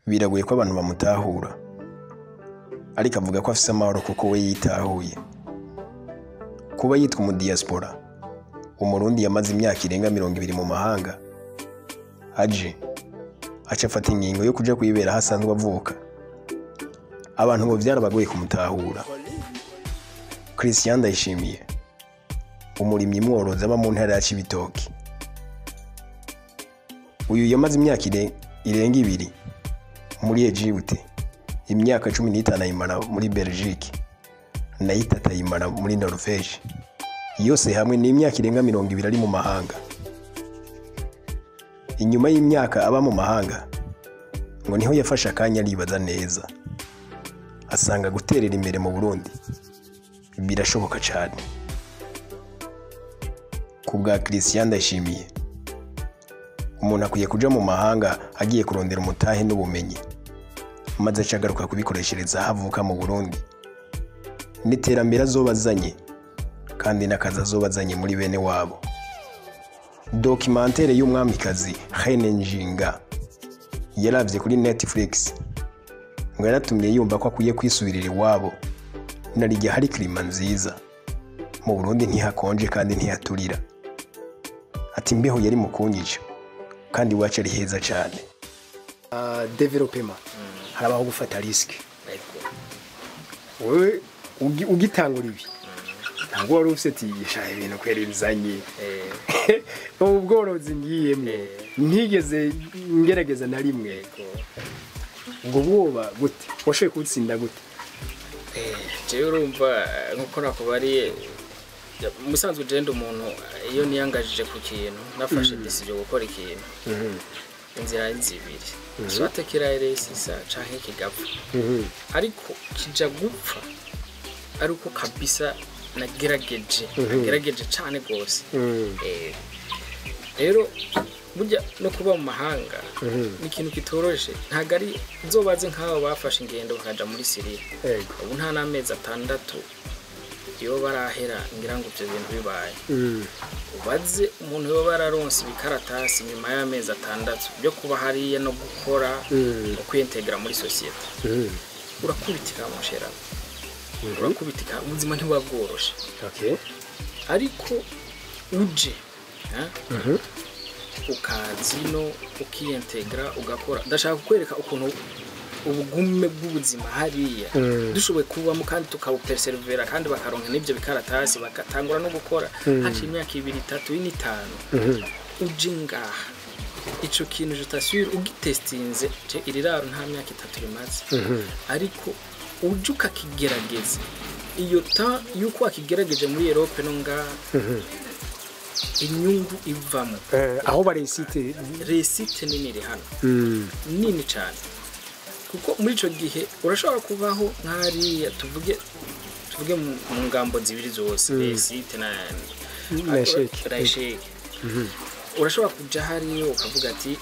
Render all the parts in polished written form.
Biragoye ko abantu bamutahura, ariko avuga ko afise amahoro kuko we yitahuye. Kuba yitwa umudiaspora, Umurundi yamaze imyaka irenga 20 mu mahanga, aje aca afata ingingo yo kuja kwibera aho asanzwe avuka. Abantu ngo vyarabagoye kumutahura. Christian Ndayishimiye, umurimyi mworozi aba mu ntara ya Cibitoke. Uyu yamaze imyaka irenga 2 muri Egypte, imyaka 15 ayimara muri Belgique, nayo 3 ayimara muri Norvège. Yose hamwe ni imyaka irenga 20 ari mu mahanga. Inyuma y'imyaka aba mu mahanga, ngo niho yafashe akanya aribaza neza, asanga guterera imbere mu Burundi birashoboka cyane. Ku bwa Christian Ndayishimiye, umuntu akwiye kuja mu mahanga agiye kurondera umutahe n'ubumenyi, maze aca agaruka kubikoreshereza aho avuka mu Burundi. N'iterambere azoba azanye, kandi n'akazi azoba azanye muri bene wabo. Documentaire y'umwamikazi Reine Njinga yaravye kuri Netflix ngo yaratumye yumva ko akwiye kwisubirira iwabo, narijya hari climat nziza. Mu Burundi ntihakonje kandi ntihaturira. Ati imbeho yari mu kunyica, kandi iwacu ari heza cyane. Développement harabaho gufata risque. Wewe ugitangura ibi, ntabwo wari ufite ati sha ibintu kwera bizanye ubworozi ngiyemwe, ntigeze ngerageza na rimwe. Ubwo bwoba gute washoboye kubutsinda gute? Jewe urumva nkuko nakubariye, musanzwe je umuntu iyo niyangajije ku kintu, nafashe décision gukora ikintu, inzira ni zibiri: soit kiraréussissa canke kigapfa. Ariko kija gupfa ari uko kabisa nagerageje cane gose. Rero burya no kuba mu mahanga ni ikintu kitoroshe. Ntabwo ari uzobaze nk'abo bafashe ingendo bakaja muri Syria, ubu nta n'amezi 6 iyo barahera ngira ngo ibyo bintu bibaye. Ubaze umuntu yoba bararonse ibikaratasi nyuma y'amezi 6 byo kuba hariya no gukora no kwiyintegra muri société, urakubitika mon cher, urakubitika, ubuzima ntibuba bworoshe. Ariko uje ukaza ino ukiyentegra ugakora, ndashaka kukwereka ukuntu ubugume bw'ubuzima hariya dushoboye kubamo kandi tukabuperservera, kandi bakaronka n'ibyo bikaratasi bagatangura no gukora haciye imyaka 2, 3, 4, 5. Uje ngaha, ico kintu je t'assure, ugitestinze, je iri raro nta myaka 3 rimaze, ariko uje ukakigerageza, iyo temps yuko wakigerageje muri Europe no ngaha, inyungu ivamo Aho ba réussite Réussite nini iri hano, nini cyane, kuko muri ico gihe urashobora kubaho nk'hariya, tuvuge mu ngambo zibiri zose, réussite na na échec. Na échec. Urashobora kuja hariya ukavuga ati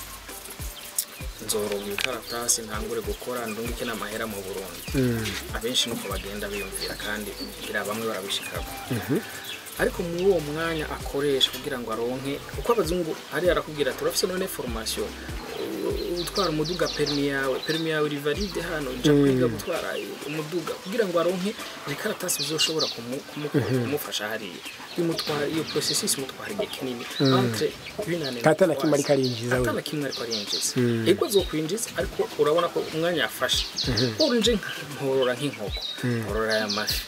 nzoronka ibikaratasi ntangure gukora ndungike n'amahera mu Burundi. Abenshi nuko bagenda biyumvira, kandi ngira bamwe barabishikako. Ariko muri uwo mwanya akoresha kugira ngo aronke, kuko abazungu hariya arakubwira ati urafise none formation utwara umuduga, permis yawe iri valide hano, ja kwiga gutwara umuduga, kugira ngo aronke ibikaratasi bizoshobora kumufasha hariya. Bimutwara, iyo processus imutwara igihe kinini, entre une année Ata na kimwe ariko arinjiza we. Ata na kimwe ariko arinjiza. Ego azokwinjiza, ariko urabona ko umwanya yafashe. Nje nkorora nk'inkoko, nkorora aya mafi,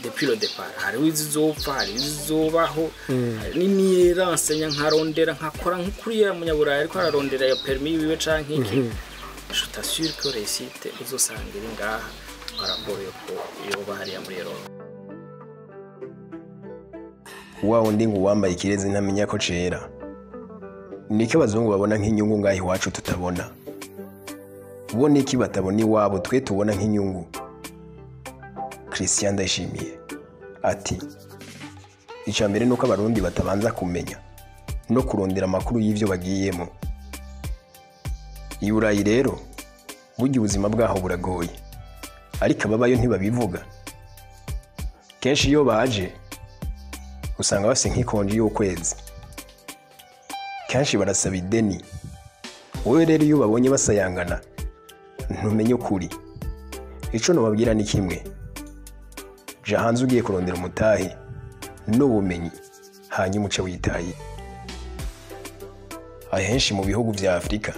depuis le départ hariho izizopfa, hariho izizobaho, niniyeраnsenya nkarondera nkakora nk'ukuriya munyaburayi ariko ararondera iyo permis yiwe canke iki, je t'assure que réussite uzosanga iri ngaha par rapport yuko yoba hariya muri Europe. Wa wundi ngo uwambaye ikirezi ntamenya ko cera. Niko abazungu babona nk'inyungu ngaho iwacu tutabona. Bo niki batabona iwabo twe tubona nk'inyungu? Christian Ndayishimiye ati icya mbere ni uko Abarundi batabanza kumenya no kurondera amakuru y'ivyo bagiyemo. I Burayi rero burya ubuzima bwaho buragoye, ariko ababayo ntibabivuga. Kenshi iyo baje usanga bafise nk'ikonji y'ukwezi, kenshi barasaba ideni. Wowe rero iyo ubabonye basayangana Ntumenye ukuri. Ico nobabwira ni kimwe: ja hanze ugiye kurondera umutahe n'ubumenyi, hanyuma uce witaye. Ahenshi mu bihugu vya Afurika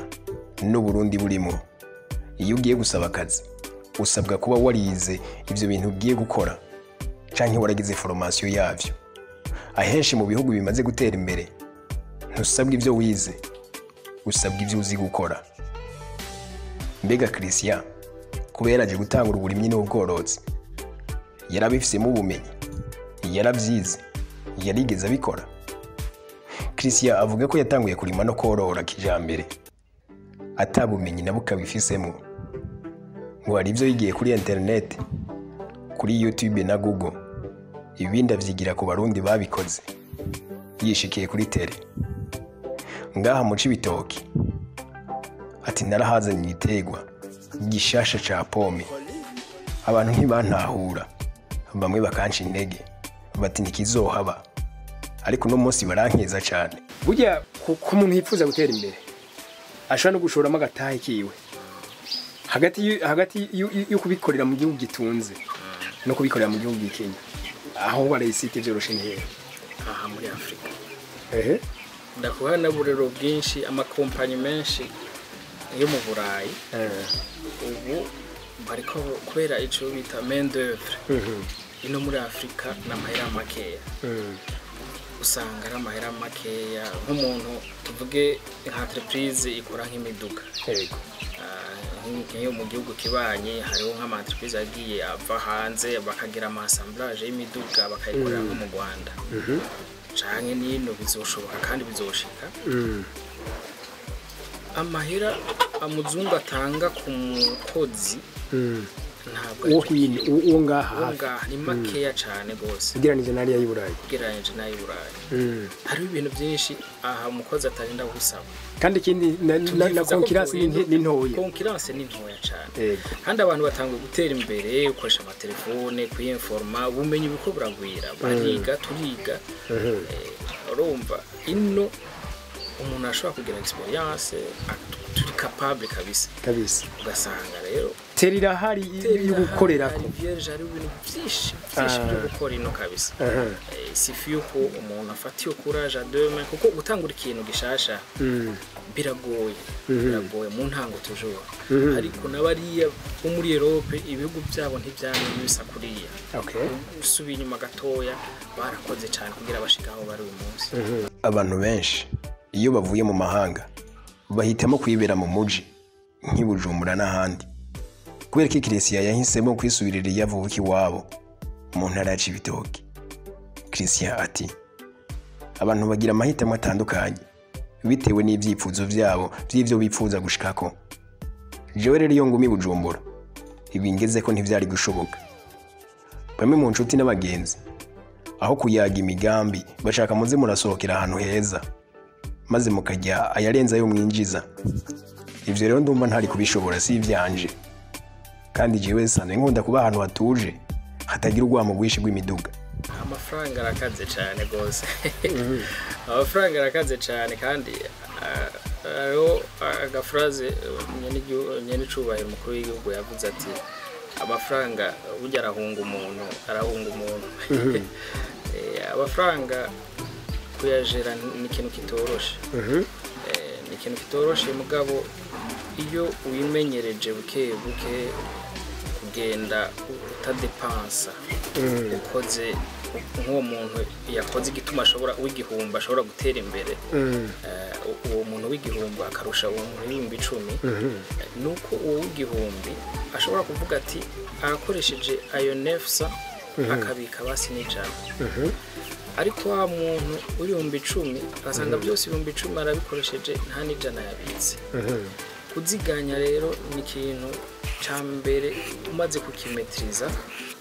n'Uburundi burimo, iyo ugiye gusaba akazi usabwa kuba warize ivyo bintu ugiye gukora canke waragize formation yavyo. Ahenshi mu bihugu bimaze gutera imbere ntusabwa ivyo wize, usabwa ivyo uzi gukora. Mbega Christian kuba yaraje gutangura uburimyi n'ubworozi, yarabifisemo ubumenyi? Yarabyize? Yarigeze abikora? Christian avuga ko yatanguye kurima no korora kijambere atabumenyi na bukabifisemo. Ngo hari ibyo yigiye kuri internet, kuri YouTube na Google, ibindi avyigira ku Barundi babikoze yishikiye kuri terrain ngaha mu Cibitoki. Ati: "Narahazanye igiterwa gishasha ca pome, abantu ntibantahura, bamwe bakanca intege bati ntikizohaba, ariko uno munsi barankeza cane." Burya ku muntu yifuza gutera imbere ashobora no gushoramo agatahe kiwe hagati yo kubikorera mu gihugu gitunze no kubikorera mu gihugu gikenya, aho barayisite vyoroshe ni hehe? Aha muri Afurika. Ehe. Ndakuha n'uburero bwinshi, amakompanyi menshi yo mu Burayi ubu bariko kubera ico bita main d'oeuvre ino muri Afurika n'amahera makeya. Usanga ari amahera makeya, nk'umuntu tuvuge nka entreprise ikora nk'imiduga. Ah, nk'iyo mu gihugu kibanye hariho nk'ama entreprise yagiye ava hanze bakagira ama assemblage y'imiduga bakayikorera nko mu Rwanda canke nino, bizoshoboka kandi bizoshika. Amahera amuzungu atanga ku mukozi ntabwo Uwo ari hino, uwo ngaha uwo hafi. Ngaha ni makeya cane gose ugereranije n'ariya y'i Burayi. Ugereranyije n'ay'i Burayi. Hariho ibintu byinshi aha umukozi atarinda gusaba. Kandi ikindi na Tubyifuza ko concurrence ni byohinduka. ni ntoya. Concurrence ni ntoya cane. Kandi abantu batanguye gutera imbere, ukoresha amatelefone kuyinforma, ubumenyi buko buragwira, bariga, turiga. Urumva ino umuntu ashobora kugira experience, turi capable kabisa. Kabisa. Ugasanga rero terrain irahari yo gukorerako. Hari vierge, hari ibintu byinshi byinshi byo gukora ino kabisa. Sifi yuko umuntu afata iyo courage à deux mains, kuko gutangura ikintu gishasha biragoye, biragoye mu ntango toujours. Ariko n'abariya bo muri Europe, ibihugu byabo ntibyamye bisa kuriya. Usubiye inyuma gatoya, barakoze cyane kugira bashike aho bari uyu munsi. Abantu benshi iyo bavuye mu mahanga bahitamo kwibera mu muji nk'i Bujumbura n'ahandi. Kubera ko Christian yahisemo kwisubirira iyo avuka iwabo mu ntara ya Cibitoke, Christian ati: "Abantu bagira amahitamo atandukanye bitewe n'ibyifuzo byabo by'ibyo bifuza gushikako. Jewe rero iyo nguma i Bujumbura, ibi ngeze ko ntivyari gushoboka. Bamwe mu nshuti n'abagenzi, aho kuyaga imigambi, bashaka muze murasohokera ahantu heza maze mukajya ayarenze ayo mwinjiza. Ivyo rero ndumva ntari kubishobora, si ivyanje. Kandi jewe sanzwe nkunda kuba ahantu hatuje, hatagira urwamo rwinshi rw'imiduga." Amafaranga arakaze cyane rwose, amafaranga arakaze cyane. Kandi hariho agaphrase nyenicubahiro umukuru w'igihugu yavuze ati: "Amafaranga burya arahunga umuntu, arahunga umuntu." Amafaranga kuyajera ni ikintu kitoroshe. Ni ikintu kitoroshe, mugabo iyo wimenyereje buke buke kugenda utadepansa, ukoze nk'uwo muntu yakoze igituma ashobora w'igihumbi ashobora gutera imbere, uwo muntu w'igihumbi akarusha uwo muntu w'10,000, nuko uwo w'igihumbi ashobora kuvuga ati arakoresheje ayo nefsa akabika basi n'ijana, ariko wa muntu w'10,000 agasanga byose 10,000 arabikoresheje, nta n'ijana yabitse. Kuziganya rero ni ikintu cya mbere umaze kukimetiriza,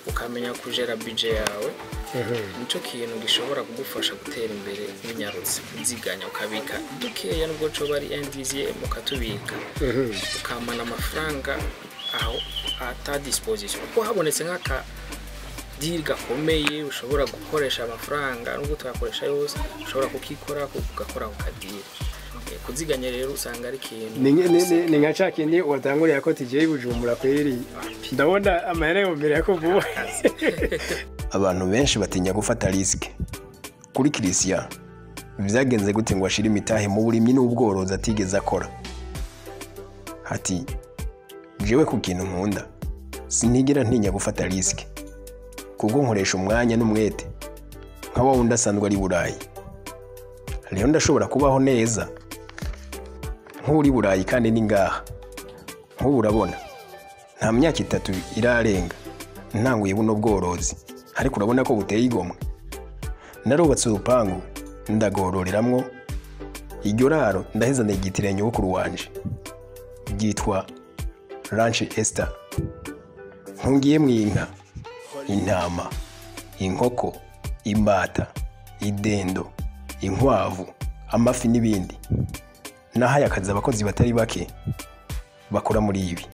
ukamenya kujera budget yawe, nicyo kintu gishobora kugufasha gutera imbere binyarutse. Kuziganya, ukabika dukeya nubwo coba ari indiziye, mukatubika, ukamana amafaranga aho ata disposition, kuko habonetse nk'aka deal gakomeye ushobora gukoresha amafaranga, nubwo utayakoresha yose ushobora kukikora, ugakora ku kadeal. Kuziganya rero usanga ari ikintu Ni nka ca kindi watanguriye ko tijeye Bujumbura kweri, ndabona amahera yombere ko vuba. Abantu benshi batinya gufata risque. Kuri Christian vyagenze gute ngo ashire imitahe mu burimyi n'ubworozi atigeze akora? Ati: "Jewe ku kintu nkunda sinigera ntinya gufata risque, kuko nkoresha umwanya n'umwete nka wa wundi asanzwe ari Burayi. Rero ndashobora kubaho neza nk'uri Burayi kandi ni ngaha. Nk'ubu urabona nta myaka 3 irarenga ntanguye buno bworozi, ariko urabona ko buteye igomwe. Narubatse urupangu ndagororeramwo iryo raro, ndaheza ndagitiranya nyogokuru wanje, ryitwa Ranch Esther. Ntungiyemwo inka, intama, inkoko, imbata, idendo, inkwavu, amafi n'ibindi. Nahaye akazi abakozi batari bake bakora muri ibi."